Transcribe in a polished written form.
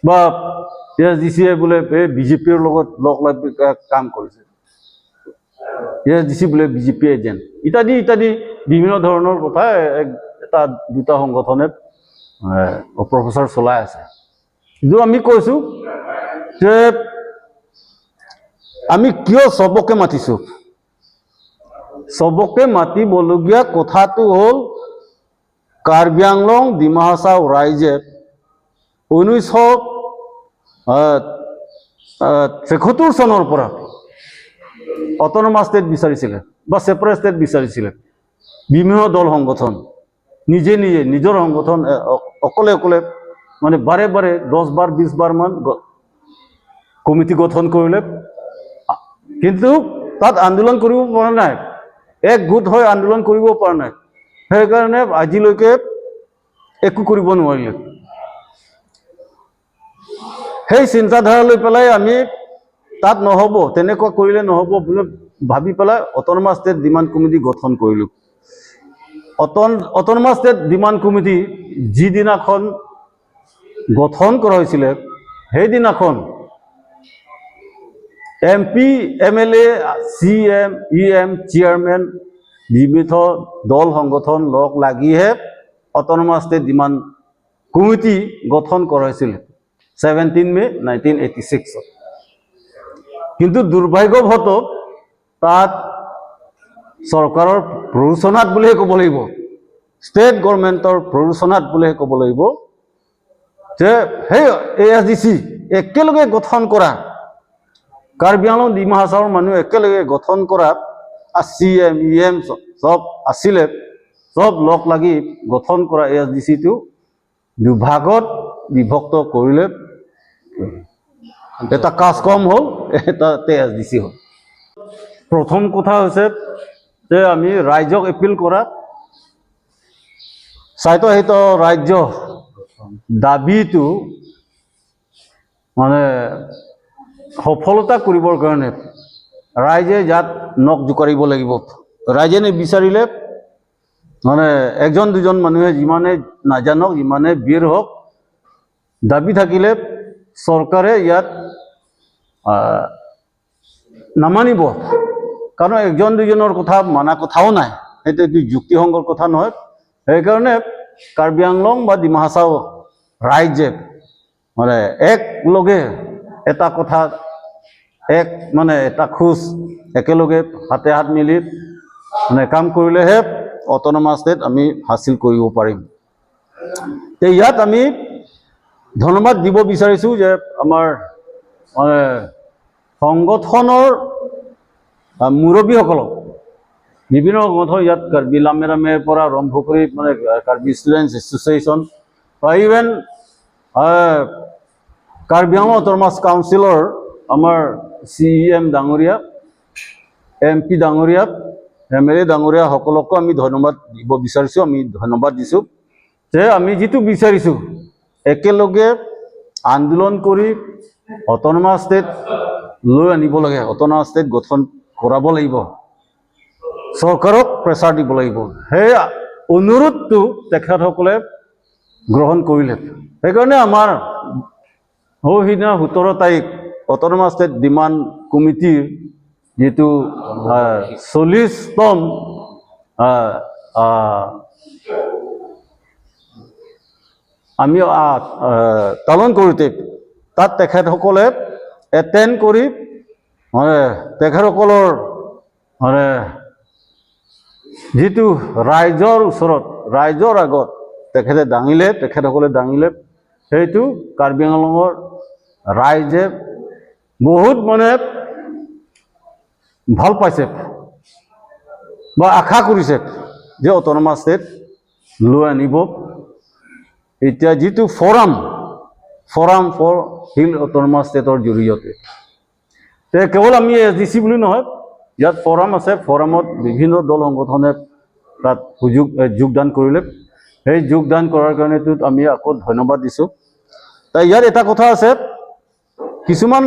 বা এ S D চিয়ে বোলে এই বিজেপিৰ লগত লগ লাগি কাম কৰিছে, এ এছ ডি চি বোলে বিজেপি এজেণ্ট, ইত্যাদি ইত্যাদি বিভিন্ন ধৰণৰ কথা এটা দুটা সংগঠনে অপপ্ৰচাৰ চলাই আছে। কিন্তু আমি কৈছোঁ যে আমি কিয় চবকে মাতিছোঁ? চবকে মাতিবলগীয়া কথাটো হ'ল, কাৰ্বি আংলং, ডিমা হাছাও ৰাইজে 1973 চনৰ পৰা অট'নমাছ ষ্টেট বিচাৰিছিলে বা ছেপাৰেট ষ্টেট বিচাৰিছিলে। বিভিন্ন দল সংগঠন নিজে নিজে নিজৰ সংগঠন অকলে অকলে মানে বাৰে বাৰে 10 বাৰ 20 বাৰমান কমিটি গঠন কৰিলে, কিন্তু তাত আন্দোলন কৰিব পৰা নাই, এক গোট হৈ আন্দোলন কৰিব পৰা নাই। সেইকাৰণে আজিলৈকে একো কৰিব নোৱাৰিলে। সেই চিন্তাধাৰা লৈ পেলাই আমি তাত নহ'ব, তেনেকুৱা কৰিলে নহ'ব বুলি ভাবি পেলাই অট'নমাছ ষ্টেট ডিমাণ্ড কমিটি গঠন কৰিলোঁ। অট'নমাছ ষ্টেট ডিমাণ্ড কমিটি যিদিনাখন গঠন কৰা হৈছিলে, সেইদিনাখন MP, MLA, CM, EM, chairman, বিভিন্ন দল সংগঠন লগ লাগিহে অট'নমাছ ষ্টেট ডিমাণ্ড কমিটি গঠন কৰা হৈছিল 17 মে' 1986ত। কিন্তু দুৰ্ভাগ্যবশতঃ তাত চৰকাৰৰ প্ৰৰোচনাত বুলিয়ে ক'ব লাগিব, ষ্টেট গভৰ্ণমেণ্টৰ প্ৰৰোচনাত বুলিয়ে ক'ব লাগিব যে সেই এ এছ ডি চি একেলগে গঠন কৰা, কাৰ্বি আংলং, ডিমা হাছাওৰ মানুহ একেলগে গঠন কৰা, চি এম, ই এম চব আছিলে, চব লগ লাগি গঠন কৰা এ এছ ডি চিটো দুভাগত বিভক্ত কৰিলে। এটা কাজকম হ'ল, এটা এ এছ ডি চি হ'ল। প্ৰথম কথা হৈছে যে আমি ৰাইজক এপিল কৰা, স্বায়ত্তশাসিত ৰাজ্য দাবীটো মানে সফলতা কৰিবৰ কাৰণে ৰাইজে ইয়াত নখ জোকাৰিব লাগিব। ৰাইজে নিবিচাৰিলে মানে একজন দুজন মানুহে যিমানে নাজানক, যিমানে বীৰ হওক, দাবী থাকিলে চৰকাৰে ইয়াত নামানিব। কাৰণ একজন দুজনৰ কথা মানা কথাও নাই, সেইটো এইটো যুক্তিসংগত কথা নহয়। সেইকাৰণে কাৰ্বি আংলং বা ডিমা হাছাও ৰাইজে মানে একলগে এটা কথা, এক মানে এটা খোজ, একেলগে হাতে হাত মিলি মানে কাম কৰিলেহে অট'নমাছ ষ্টেট আমি হাচিল কৰিব পাৰিম। তে ইয়াত আমি ধন্যবাদ দিব বিচাৰিছোঁ যে আমাৰ মানে সংগঠনৰ মুৰব্বীসকলক, বিভিন্ন সংগঠন ইয়াত কাৰ্বি লামেৰামেৰ পৰা আৰম্ভ কৰি মানে কাৰ্বি ষ্টুডেণ্টছ এছ'চিয়েশ্যন বা ইভেন কাৰ্বি আংলং অট'নমাছ কাউন্সিলৰ আমাৰ চি ই এম ডাঙৰীয়া, এম পি ডাঙৰীয়া, এম এল এ ডাঙৰীয়াসকলকো আমি ধন্যবাদ দিব বিচাৰিছোঁ। আমি ধন্যবাদ দিছোঁ যে আমি যিটো বিচাৰিছোঁ, একেলগে আন্দোলন কৰি অট'নমাছ ষ্টেট লৈ আনিব লাগে, অট'নমাছ ষ্টেট গঠন কৰাব লাগিব, চৰকাৰক প্ৰেছাৰ দিব লাগিব, সেই অনুৰোধটো তেখেতসকলে গ্ৰহণ কৰিলে। সেইকাৰণে আমাৰ সৌ সিদিনা 17 তাৰিখ অট'নমাছ ষ্টেট ডিমাণ্ড কমিটিৰ যিটো 40তম আমি পালন কৰোঁতে তাত তেখেতসকলে এটেণ্ড কৰি মানে তেখেতসকলৰ মানে যিটো ৰাইজৰ ওচৰত, ৰাইজৰ আগত তেখেতে দাঙিলে, তেখেতসকলে দাঙিলে, সেইটো কাৰ্বি আংলঙৰ ৰাইজে বহুত মানে ভাল পাইছে বা আশা কৰিছে যে অট'নমাছ ষ্টেট লৈ আনিব। এতিয়া যিটো ফৰাম ফৰ হিল অট'নমাছ ষ্টেটৰ জৰিয়তে তে কেৱল আমি এছ ডি চি বুলি নহয়, ইয়াত ফৰাম আছে। ফৰামত বিভিন্ন দল সংগঠনে তাত সুযোগ যোগদান কৰিলে। সেই যোগদান কৰাৰ কাৰণেতো আমি আকৌ ধন্যবাদ দিছোঁ। তাই ইয়াত এটা কথা আছে, কিছুমান